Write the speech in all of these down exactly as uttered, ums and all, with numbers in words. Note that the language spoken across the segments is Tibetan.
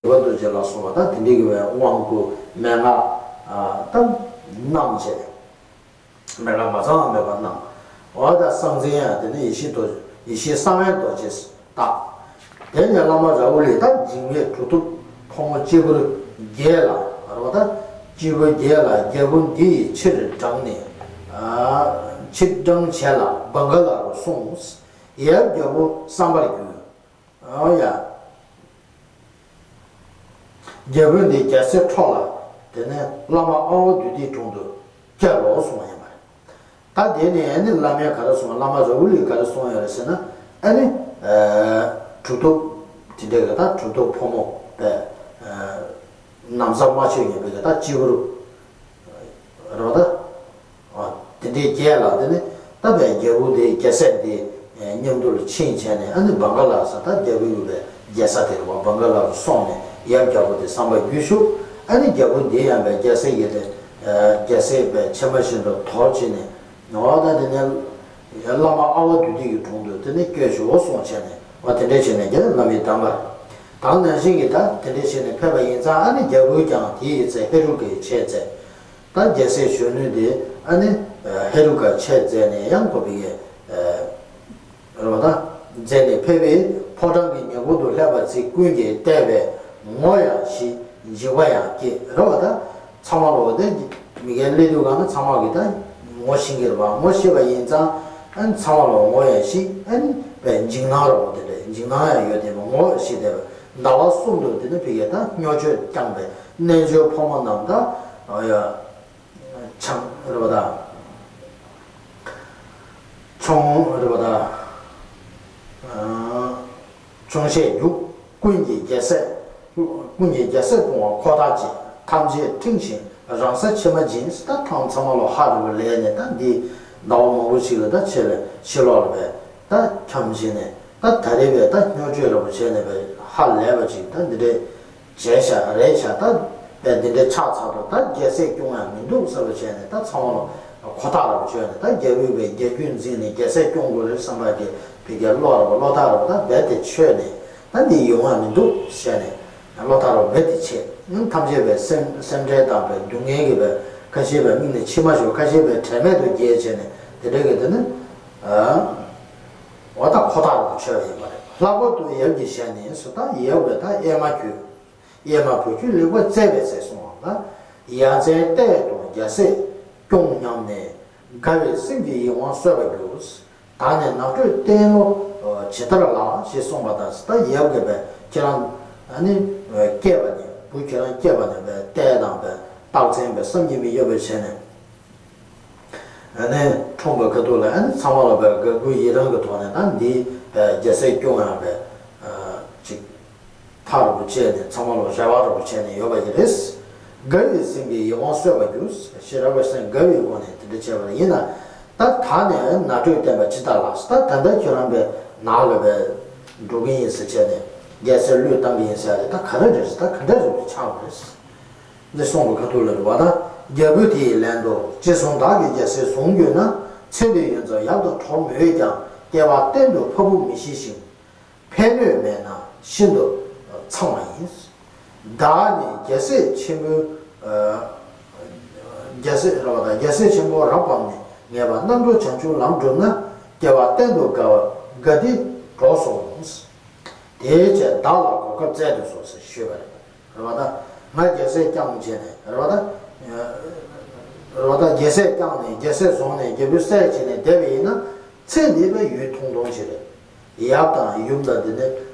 རྒྱལ་བ་རྡོ་རྗེ་ལ་སོགས་པ་དང་དེ་འདྲའི་གི་བའི་དབང་བསྐུར་མན་ངག་ཨ་ད་གནང་བྱས། མན་ངག་མ་ཚང་བ་མེད་པ་གནང་། འོ་ད་གསང་མཚན་ཡང་དེ་ནས་ཡེ་ཤེས་རྡོ་ཡེ་ཤེས་གསང་བའི་རྡོ་རྗེས་བཏགས། དེ་ནས་བླ་མ་ར་ཧུ་ལས་ད་འཇིགས་མེད་གྲུབ་ཐོབ་ཕོ་མོ་སྐྱེས་བུ་བརྒྱད་ལ་རེད་བ། ད་སྐྱེས་བུ་བརྒྱད་ལ་རྒྱལ་པོ་འདི་ཡི་ཕྱིར་འབྲངས་ནས། ཨ་ཕྱིར་འབྲངས་བྱས་ལ་བང་ག་ལ་རུ་སོང་། ཡབ་རྒྱལ་པོ་བསམ་པར་གྱུར། ཨོ་ཡ། རྒྱལ་པོ་འདི་རྒྱལ་སྲས་འཕྲོག་ལ། དེ་ནས་བླ་མ་ཨ་ཝ་བདུད་སྡེའི་དྲུང་དུ་བསྐྱལ་ལོ་གསུངས་པ་ཡིན་པ་རེད། ད་དེ་ནས་ཨ་ནི་བླ་མས་ག་རེ་གསུངས། བླ་མ་ར་ཧུ་ལས་ག་རེ་གསུངས་ཡོད་རེད་ཟེར་ན། ཨ་ནི་ཨ་གྲུབ་ཐོབ་དེ་འདྲའི་གི་ད་གྲུབ་ཐོབ་ཕོ་མོ་པས་ཨ་ན་བཟའ་མ་ཆོད་ཉན་པའི་གི་ད་སྐྱེས་བུ་རེད་བ་ད། ཨ་དེ་འདྲའི་བརྒྱད་ལ་དེ་ནི་ད་བའི་རྒྱལ་པོ་དེ་རྒྱལ་སྲས་དེ་མཉམ་དུ་ལ་ཕྱིན་བྱས་ནས། ཨ་ནི་བང་ག་ལ་ས་ད་རྒྱལ་པོ་ཡོད་པའི་རྒྱལ་ས་དེ་རེད་བ། བང་ག་ལ་རུ་སོང་ནས་ཡབ་རྒྱལ་པོ་དེ་བསམ་པ་རྒྱུད་བཞུགས། ཨ་ནི་རྒྱལ་པོ་འདི་ཡང་བའི་རྒྱལ་སྲས་ཡོད་དེ་རྒྱལ་སྲས་པའི་ཆེ་མ་བཞིན་དུ་དོར་བྱས་ནས། འོ་ད་དེ་ནས་བླ་མ་ཨ་ཝ་བདུད་སྡེ་གི་དྲུང་དུ་དེ་ནས་བསྐྱལ་ཞུ་གསུངས་བྱས་ནས། འོ་དེ་འདྲས་བྱས་ནས་རྒྱལ་བླ་མའི་གདམས་པར་དང་ནང་བཞིན་གྱི་ད་དེ་འདྲས་བྱས་ནས་ཕེབས་པ་ཡིན་ཙང་། ཨ་ནི་རྒྱལ་པོས་ཀྱང་དེ་ཡི་ཚེ་ཧེ་རུ་ཀའི་ཆས་མཛད། ད་རྒྱལ་སྲས་གཞོན་ནུ་དེ་ཨ་ནི་ཧེ་རུ་ཀ་ཆས་མཛད་ནས་ཡང་གོ་བི་ཡེ་རེད་བ། ད་མཛད་ནས་ཕེབས་པས་ཕོ་བྲང་གི་ཉེ་འཁོར་དུ་སླེབས་པ་ཚེ་ཀུན་གྱིས་བལྟས་པས་ངོ་ཡང་ཞིག་འཇིགས་པ་ཡང་སྐྱེས་རེད་བ། ད་ཚང་མ་ལོ་དེ་མི་རྒན་སླེབས་དུས་གང་ན་ཚང་མ་གིས་ད་ངོ་ཤེས་ཀྱི་རེད་བ། ངོ་ཤེས་པ་ཡིན་ཙང་ཨ་ནི་ཚང་མ་ལོ་ངོ་ཡང་ཞིག་ཨ་ནི་བས་འཇིགས་སྣང་རེད་བ། དེ་འདྲའི་འཇིགས་སྣང་ཡང་ཡོད་དེ་མ་ངོ་ཤེས་དེ་བས་ཟླ་བ་གསུམ་དུ་དེ་ནི་ཕི་གེ་ད་སྨྱོ་སྤྱོད་བསྐྱངས་པའི་རྣལ་འབྱོར་ཕོ་མོ་རྣམས་ད་ཨ་ཡ། ཆང་རེད་བ་ད། ཆུང་རེད་བ་ད། ཨ་ཆུང་ཤས་རྒྱུག་ཀུན་གྱིས་རྒྱལ་སྲས། ཀུན་གྱིས་རྒྱལ་སྲས་སྐྱོང་བ་ཁོ་ཐག་བཅད། ཐམས་ཅད་ཁྲིམས་བཞིན་རང་སར་ཕྱི་མ་སྦྱིན། ད་ཐང་ཚང་མ་ལོ་ཧ་རེ་བ་ལས་ནས་ད་འདི་ཟླ་བ་མང་པོ་ཞིག་ལ་ད་ཆེ་ལ་ཕྱི་ལོགས་ལ་བས་ད་འཁྱམས་བྱས་ནས། ད་ད་རེས་བས་ད་སྨྱོ་སྤྱོད་རེ་བ་བྱས་ནས་བས་ཧ་ལས་པ་ཅིག་ད་འདི་འདྲའི། བྱས་ཤག་རེད་ཤག་ད་དེ་འདི་འདྲའི་ཆགས་ཚར་དུས་ད་རྒྱལ་སྲས་སྐྱོང་ཡང་མི་འདུག་ཟེར་བ་བྱས་ནས། ད་ཚང་མ་ལ་ཁོ་ཐག་རེ་བ་བྱས་ནས། ད་རྒྱལ་པོས་བའི་རྒྱལ་རྒྱུད་འཛིན་ནས་རྒྱལ་སྲས་སྐྱོང་དགོས་རེད་བསམ་པ་གི་ཕི་གེ་བློ་རེ་བ་བློ་ཐག་རེ་བ་ད་རྦད་དེ་ཆོད་ནས། ད་འདི་ཡོང་ཡང་མི་འདུག་བྱས་ནས་བློ་ཐག་རེ་བ་རྦད་དེ་ཆད། ཐམས་ཅད་བའི་སེམས་སེམས་ཁྲལ་དང་བའི་སྡུག་བསྔལ་གྱི་བའི་ཁ་ཤས་བའི་མིག་ནས་མཆི་མ་ཤོར། ཁ་ཤས་བའི་དྲན་མེད་དུ་བརྒྱལ་བྱས་ནས་དེ་འདྲ་གི་དེ་ནི་འོ་ད་ཁོ་ཐག་རེ་བ་ཆོད་ཡིན་པ་རེད། ལྷག་པར་དུ་ཡབ་ཀྱི་ཞལ་ནས་སུ་ད་ཡབ་བས་ད་ཨེ་མ་ཁྱོད། ཨེ་མ་བུ་ཁྱོད་ལེགས་པར་བཙལ་བས་ཟེར་གསུངས་པ་ལ། ཡ་མཚན་ལྟས་དང་རྒྱལ་སྲས་སྐྱོང་སྙམ་ནས། དགའ་བའི་སེམས་ཀྱིས་ཡིད་དབང་གསོལ་བར་གྱུར། ད་ནི་ནགས་ཁྲོད་བསྟན་ལོ་ཇི་ལྟར་ལགས་ཞེས་གསུངས་པ་དང་། ད་ཡབ་ཀྱིས་བས་ཁྱེད་རང་ཨ་ནི་སྐྱེས་པ་ནས་བུ་ཁྱེད་རང་སྐྱེས་པ་ནས་བས་ལྟས་དང་བས་རྟགས་མཚན་བས་བསམ་གྱིས་མི་ཁྱབ་པ་བྱས་ནས། ཨ་ནི་འཁྲུངས་པའི་ཁ་ཐུག་ལ་ཨ་ནི་ཚང་མ་ལ་བས་དགའ་མགུ་ཡི་རངས་ཀྱི་ཐོག་ནས་ད་འདི་བས་རྒྱལ་སྲས་སྐྱོང་ཡང་བས་ཅིག་ཐག་རིང་པོ་བཅད་ནས་ཚང་མ་ལ་རེ་བ་རིང་པོ་བྱས་ནས་ཡོད་པ་ཡིན་རེད། དགའ་བའི་སེམས་ཀྱིས་ཡིད་དབང་གསོལ་བར་གྱུར། ཤེས་རབ་པའི་སེམས་དགའ་བའི་སྒོ་ནས་དེ་འདྲ་བྱས་པ་ཡིན་ན། ད་ད་ནས་ནགས་ཁྲོད་བསྟན་པ་ཇི་ལྟར་ལགས། ད་ད་ལྟ་ཁྱོད་རང་བས་ནགས་ལ་བས་འགྲོ་གི་ཡིན་ཟེར་བྱས་ནས་རྒྱལ་སྲས་བློས་བཏང་གི་ཡིན་ཟེར་ཡ་རེད། ད་ག་རེ་རེད། ད་ག་འདྲ་རེད་ཆགས་པ་རེད། འདི་གསུངས་པའི་ཁ་ཐུག་ལ་རེད་བ་ད། རྒྱལ་པོས་དེ་ཡི་ལན་དུ། ཅི་བཟུང་བདག་གིས་རྒྱལ་སྲས་བཟུང་གྱུར་ན། ཚེ་འདི་ཡོད་ཙམ་ཡབ་དང་གྲོགས་མོས་ཀྱང་། སྐྱེ་བ་གཏན་དུ་ཕ་བུ་མི་ཤི་ཞིང་། ཕན་གནོད་མེད་ན་ཤིན་ཏུ་ཚང་བ་ཡིན། བདག་ནི་རྒྱལ་སྲས་ཆེན་པོའི། རྒྱལ་སྲས་རེད་བ་ད། རྒྱལ་སྲས་ཆེན་པོ་རབ་སྤངས་ནས། ངེས་པར་རྣམ་གྲོལ་བྱང་ཆུབ་ལམ་བསྒྲུབ་ན། སྐྱེ་བ་གཏན་དུ་དགའ་བ་དགའ་སྟེ་གྲོགས་སོ། དེའི་ཕྱིར་བདག་ལ་གོ་སྐབས་བཙལ་དུ་གསོལ་ཟེར་ཞུས་པ་རེད། རེད་བ་ད། ང་རྒྱལ་སྲས་བསྐྱངས་བྱས་ནས་རེད་བ་ད། རེད་བ་ད་རྒྱལ་སྲས་བསྐྱངས་ནས་རྒྱལ་སྲས་བཟུང་ནས་རྒྱལ་པོའི་སྲས་བྱས་ནས་བསྡད་པ་ཡིན་ན། ཚེ་འདི་བས་ཡུན་ཐུང་ཐུང་ཞིག་རེད། ཡབ་དང་ཡུམ་དང་འདི་ནི་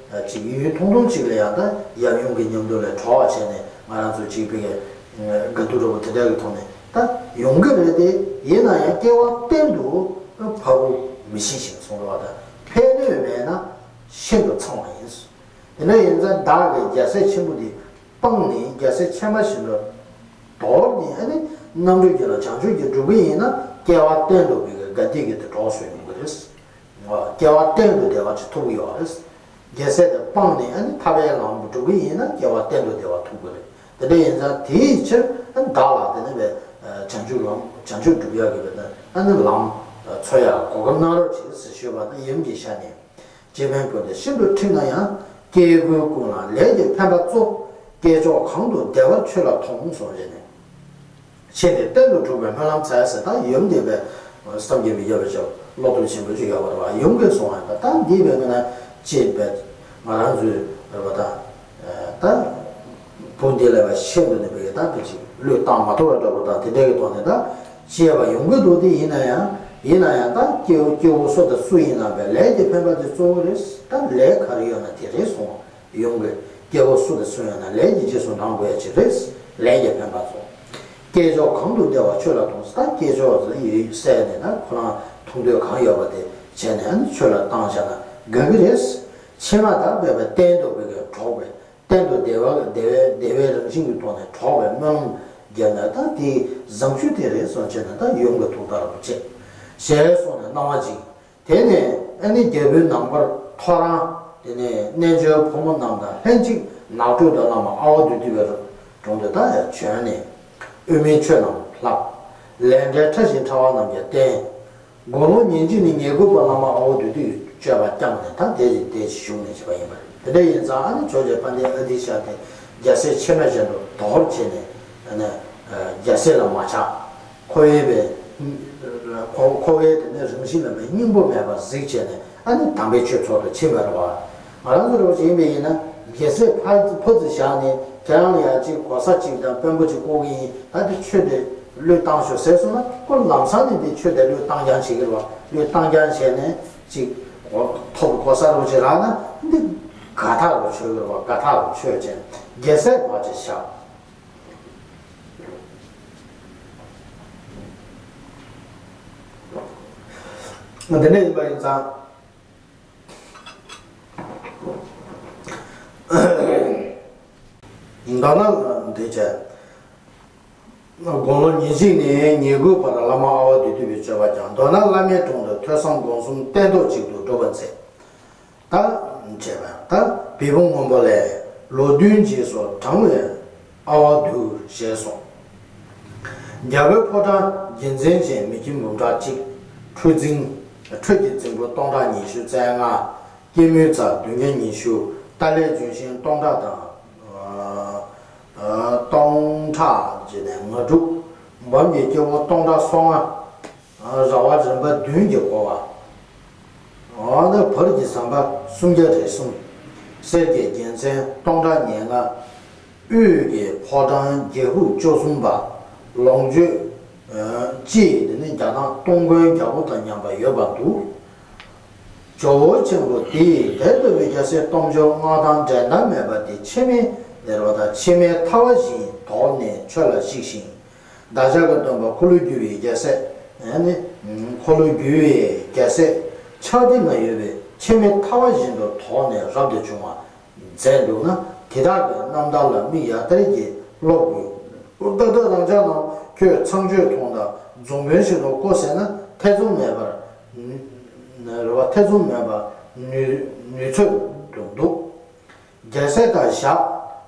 ཅིག་ཡུན་ཐུང་ཐུང་ཞིག་ལ་ཡང་ད་ཡབ་ཡུམ་གྱི་མཉམ་དུ་ལ་གྲོགས་བྱས་ནས་ང་རང་ཚོ་ཅིག་པའི་དགའ་སྡུག་འདྲ་པོ་དེ་འདྲ་གི་ཐོག་ནས་ད་ཡོང་གི་རེད་དེ། ཡིན་ན་ཡང་སྐྱེ་བ་གཏན་དུ་ཕ་བུ་མི་ཤི་ཞིང་གསུངས་རེད་བ་ད། ཕན་གནོད་མེད་ན་ཤིན་ཏུ་ཚང་བ་ཡིན། དེ་འདྲ་ཡིན་ཙང་བདག་གིས་རྒྱལ་སྲས་ཆེན་པོ་འདི་སྤངས་ནས་རྒྱལ་སྲས་ཆེན་པོ་བཞིན་དུ་དོར་ནས་ཨ་ནི་རྣམ་གྲོལ་གྱི་ལམ་བྱང་ཆུབ་ཀྱི་སྒྲུབ་ཀྱི་ཡིན་ན། སྐྱེ་བ་གཏན་དུ་བའི་དགའ་སྟེ་གི་དེ་གྲོགས་སུ་ཡོང་གི་རེད། སྐྱེ་བ་གཏན་དུ་བདེ་བ་ཅིག་ཐོབ་ཀྱི་ཡོད་རེད། རྒྱལ་སྲས་དེ་སྤངས་ནས་ཨ་ནི་ཐར་པའི་ལམ་སྒྲུབ་ཀྱི་ཡིན་ན་སྐྱེ་བ་གཏན་དུ་བདེ་བ་ཐོབ་ཀྱི་རེད། དེ་འདྲ་ཡིན་ཙང་དེའི་ཕྱིར་བདག་ལ་དེ་ནི་བའི་བྱང་ཆུབ་ལམ་བྱང་ཆུབ་སྒྲུབ་ཡག་གི་བའི་ཨ་ནི་ལམ་འཚོལ་ཡག་གོ་སྐབས་གནང་རོགས་བྱེད་ཟེར་ཞུས་པ་ན། ཡུམ་གྱི་ཞལ་ནས། སྤྱི་ཕན་ཀུན་ཏུ་ཤིན་ཏུ་ཁྲིམས་ན་ཡང་། སྐྱེ་དགུའི་ཀུན་ལ་ལས་ཀྱི་ཕན་པ་གཙོ། སྐྱེས་མཆོག་གང་དུ་བདེ་བར་ཆོས་ལ་མཐོང་གསུངས་ནས། ཆོས་ནི་གཏན་དུ་གྲུབ་པའི་སྨོན་ལམ་འཚལ་ཟེར། ད་ཡུམ་འདི་བས་བསམ་གྱིས་མི་ཁྱབ་པ་ཅིག་བློ་སྟོབས་ཆེན་པོ་ཅིག་ཡོད་པ་རེད་བ། ཡུམ་གྱིས་གསུངས་པ་ད་འདི་བས་ང་ན་ཅེས་པས་ང་རང་ཚོའི་རེད་བ། ད་ད་བུ་འདི་ལ་བ་ཤེས་འདུག་ནས་བས་ད་བས་ཅིག་བློས་བཏང་མ་ཐུབ་པ་འདྲ་བོ་དང་དེ་འདྲའི་གི་ཐོག་ནས་ད་ཅེས་པ་ཡོང་གི་འདུག་དེ་ཡིན་ན་ཡང་ཡིན་ན་ཡང་ད་སྐྱེ་བོ་སྐྱེ་བོ་སུ་དང་སུ་ཡིན་ན་བས་ལས་ཀྱི་འཕེན་པ་དེ་གཙོ་བོ་རེད། ད་ལས་ག་རེ་ཡོད་ན་དེ་རེད་གསུངས། ཡོང་གི་སྐྱེ་བོ་སུ་དང་སུ་ཡོད་ན་ལས་ཀྱི་རྗེས་སུ་འབྲང་དགོས་ཡ་ཅིག་རེད། ལས་ཀྱི་འཕེན་པ་ཚོ། སྐྱེས་མཆོག་གང་དུ་བདེ་བར་ཆོས་ལ་མཐོང་། ད་སྐྱེས་མཆོག་ཟེར་ཡོད་ཟེར་ནས་ད་ཁོ་རང་མཐོང་འདོད་གང་ཡོད་པ་དེ་བྱས་ནས་ཨ་ནི་ཆོས་ལ་བཏང་བཞག་ན་དགའ་གི་རེད། ཕྱི་མ་དག་པས་པའི་གཏན་དུ་བས་གྲོགས་པས་གཏན་དུ་བདེ་བ་བདེ་བའི་བདེ་བའི་རང་བཞིན་གྱི་ཐོག་ནས་གྲོགས་པའི་སྨོན་ལམ་བརྒྱབ་ན་ད་དེའི་བཟང་སྤྱོད་དེ་རེད་གསུངས་བྱས་ན་ད་ཡོང་གི་ཐུགས་ཐག་རིང་པོ་བྱས། ཞེས་གསུངས་ནས་གནང་བ་ཅིག་དེ་ནས་ཨ་ནི་རྒྱལ་པོའི་ནང་པར་ཐོ་རངས། དེ་ནས་རྣལ་འབྱོར་ཕོ་མོ་རྣམས་དང་ལྷན་ཅིག་ནགས་ཁྲོད་དུ་བླ་མ་ཨ་ཝ་དུ་ཏི་བའི་དྲུང་དུ་ད་ཡང་བྱོན་ནས། དབུ་མའི་ཆོས་རྣམས་བསླབས། ལས་འབྲས་ཕྲ་ཞིང་ཕྲ་བ་རྣམས་ཀྱང་བསྟན། དགུང་ལོ་ཉེར་གཅིག་ནས་ཉེར་དགུ་བར་བླ་མ་ཨ་ཝ་དུ་ཏི་ཡི་སྤྱོད་པ་བསྐྱངས་ནས་ད་དེ་ཡི་དེ་བཞུགས་ནས་བྱས་པ་ཡིན་པ་རེད། དེ་འདྲ་ཡིན་ཙང་ཨ་ནི་ཇོ་རྗེ་དཔལ་ལྡན་ཨ་ཏི་ཤ་དེ་རྒྱལ་སྲས་ཕྱི་མ་བཞིན་དུ་དོར་བྱས་ནས་ཨ་ནི་རྒྱལ་སྲས་ལ་མ་ཆགས། ཁོ་བོའི་བའི་ཁོ་ཁོ་བོའི་དེ་ནས་རང་བཞིན་ལ་བའི་སྙིང་པོ་མེད་པར་གཟིགས་བྱས་ནས་ཨ་ནི་དམ་པའི་ཆོས་ཚོགས་སུ་ཕྱིན་པ་རེད་བ། ང་རང་ཚོ་རོགས་ཡིན་པས་ཡིན་ན་རྒྱལ་སྲས་ཕ་ཕ་ཙི་བཞག་ནས་ཁྱེད་རང་ལ་ཡ་གཅིག་གོ་ས་གཅིག་དང་དཔོན་པོ་གཅིག་བསྐོ་གི་ཡིན། ད་དེ་ཆོས་དེ་བློས་བཏང་ཤོག་ཟེར་སོང་ན་ཁོ་ལམ་སང་ནས་དེ་ཆོས་དེ་བློས་བཏང་རྐྱང་བྱེད་ཀྱི་རེད་བ། བློས་བཏང་རྐྱང་བྱས་ནས་གཅིག་གོ་ཐོབ་གོ་ས་རོགས་གཅིག་རག་ན་འདི་དགའ་ཐག་རུ་ཆོད་ཀྱི་རེད་བ། དགའ་ཐག་རུ་ཆོད་བྱས་རྒྱལ་སྲས་ཕ་ཙི་བཞག་འདི་འདྲ་ཡིན་པ་ཡིན་ཙང་། མདོར་ན་འདི་བྱས། དགུང་ལོ་ཉེར་གཅིག་ནས་ཉེར་དགུ་བར་བླ་མ་ཨ་ཝ་དུ་ཏི་བའི་སྤྱོད་པ་བསྐྱངས། མདོར་ན་བླ་མའི་དྲུང་དུ་ཐོས་བསམ་སྒོམ་གསུམ་བསྟན་ཏོག་ཅིག་ཏུ་སྒྲུབ་པ་མཛད། ད་བྱས་པ་ད་བེ་བུ་སྔོན་པོ་ལས་ལོ་བདུན་རྗེས་སུ་འབྲང་བའི་ཨ་ཝ་དུ་ཞེས་སོ། རྒྱལ་པོའི་ཕོ་བྲང་རྒྱལ་མཚན་ཅན་མི་ཁྱིམ་འབུམ་ཕྲག་གཅིག་ཁྲོ་རྫིང་ཁྲོད་ཀྱི་རྫིང་བུ་སྟོང་ཕྲག་ཉི་ཤུ་རྩ་ལྔ། སྐྱེད་མོས་ཚལ་བདུན་བརྒྱ་ཉི་ཤུ། ཏཱ་ལའི་ལྗོན་ཤིང་སྟོང་ཕྲག་དང་། སྟོང་ཕྲག་བྱས་ནས་ང་དྲུག་འབུམ་གྱི་སྐྱེ་བོ་སྟོང་ཕྲག་སོ་ལྔ། ར་བ་རིམ་པ་བདུན་གྱིས་བསྐོར་བ། འོ་ན་བར་གྱི་ཟམ་པ་སུམ་བརྒྱ་རེ་གསུམ། གསེར་གྱི་རྒྱལ་མཚན་སྟོང་ཕྲག་ཉེར་ལྔ། དབུས་ཀྱི་ཕོ་བྲང་བརྒྱ་ཕྲག་བཅུ་གསུམ་པ། ལོངས་སྤྱོད་སྤྱི་ཡི་དེ་ནི་རྒྱ་ཐང་སྟོང་མགོན་རྒྱལ་པོ་དང་མཉམ་པ་ཡོད་པར་འདུག་ཇོ་བོ་ཆེན་པོ་དེས་དེ་ལྟ་བུའི་རྒྱལ་སྲས་སྟོབས་འབྱོར་མངའ་ཐང་འགྲན་ཟླ་མེད་པ་དེ་ཕྱི་མའི་ལེར་བ་དང་ཕྱི་མའི་ཐ་བ་བཞིན་དོར་ནས་ཆོས་ལ་གཞིགས་ཤིང་། བདག་ཅག་གི་སྟོན་པ་འཁོར་ལོས་སྒྱུར་བའི་རྒྱལ་སྲས་ནི་འཁོར་ལོས་སྒྱུར་བའི་རྒྱལ་སྲས་ཕྱག་མདུན་ན་ཡོད་པའི་ཕྱི་མའི་ཐ་བ་བཞིན་དུ་དོར་ནས་རབ་ཏུ་བྱུང་བ། མཛད་འདུག་ན་དེ་དག་གི་རྣམ་ཐར་ལ་མིག་ཡར་ལྟ་རེ་གྱིས་ཀློག་དགོས། ད་ལྟ་རང་ཅག་རྣམས་ཁྱོད་ཚངས་སྤྱོད་མཐོང་དང་རྫོང་དཔོན་ཞིག་ཏུ་བསྐོ་ཟེར་ན་ཐེ་ཚོམ་མེད་པར་རེ་བ་ཐེ་ཚོམ་མེད་པར་ནུས་ནུས་ཚོད་དུ་འདུག་རྒྱལ་སྲས་དང་ཞག་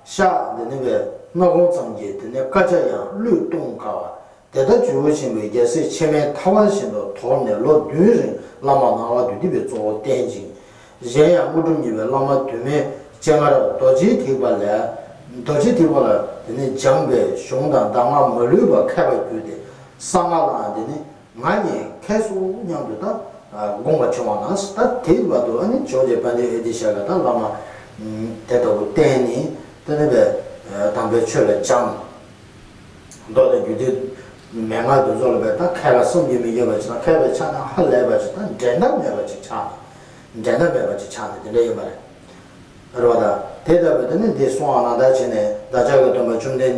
ཤག་འདི་ནི་བའི་སྣ་ཁུང་ཙམ་གྱིས་དེ་ནས་སྐད་ཆ་ཡང་བློས་གཏོང་དཀའ་བ། དེ་ལྟར་ཇོ་བོ་ཆེན་པོའི་རྒྱལ་སྲས་ཕྱི་མའི་ཐ་བ་བཞིན་དུ་དོར་ནས་ལོ་བདུན་རིང་བླ་མ་ངག་དབང་དུས་འདི་པའི་གཙོ་བོ་བསྟེན་ཅིང་། གཞན་ཡང་དངོས་གྲུབ་བརྙེས་པའི་བླ་མ་དུ་མའི་སྤྱན་སྔར་རྡོ་རྗེ་ཐེག་པ་ལས་རྡོ་རྗེ་ཐེག་པ་ལ་དེ་ནས་སྦྱངས་པའི་གཞུང་དང་གདམས་ངག་མ་ལུས་པ་མཁས་པར་གྱུར་ཏེ་གསང་སྔགས་ལའང་དེ་ནས་ང་ཉིད་མཁས་སོ་སྙམ་དུ་ད་དགོངས་པ་བྱུང་བ་ན། ད་དེའི་བར་དུ་ཨ་ནི་ཇོ་བོ་རྗེ་དཔལ་ལྡན་ཨེ་ཏི་ཤ་ཀ་ད་བླ་མ་དེ་ལྟ་བུ་བསྟེན་ནས་དེ་ནས་པའི་དམ་པའི་ཆོས་ལ་སྦྱངས། མདོ་དང་རྒྱུད་སྡེ་མན་ངག་འདི་ཚོ་ལ་བས་ད་མཁས་པ་བསམ་གྱིས་མི་ཁྱབ་པ་ཅིག་དང་མཁས་པའི་ཆ་ནས་ཧ་ལས་པ་ཅིག་དང་འགྲན་ཟླ་མེད་པ་ཅིག་ཆགས་ནས་འགྲན་ཟླ་མེད་པ་ཅིག་ཆགས་ནས་དེ་འདྲ་ཡིན་པ་རེད། རེད་བ་ད། དེ་ལྟ་བུ་དེ་ནི་འདི་གསུང་བ་ནང་ལྟར་བྱས་ནས་བདག་ཅག་གི་སྟོན་པ་བཅོམ་ལྡན་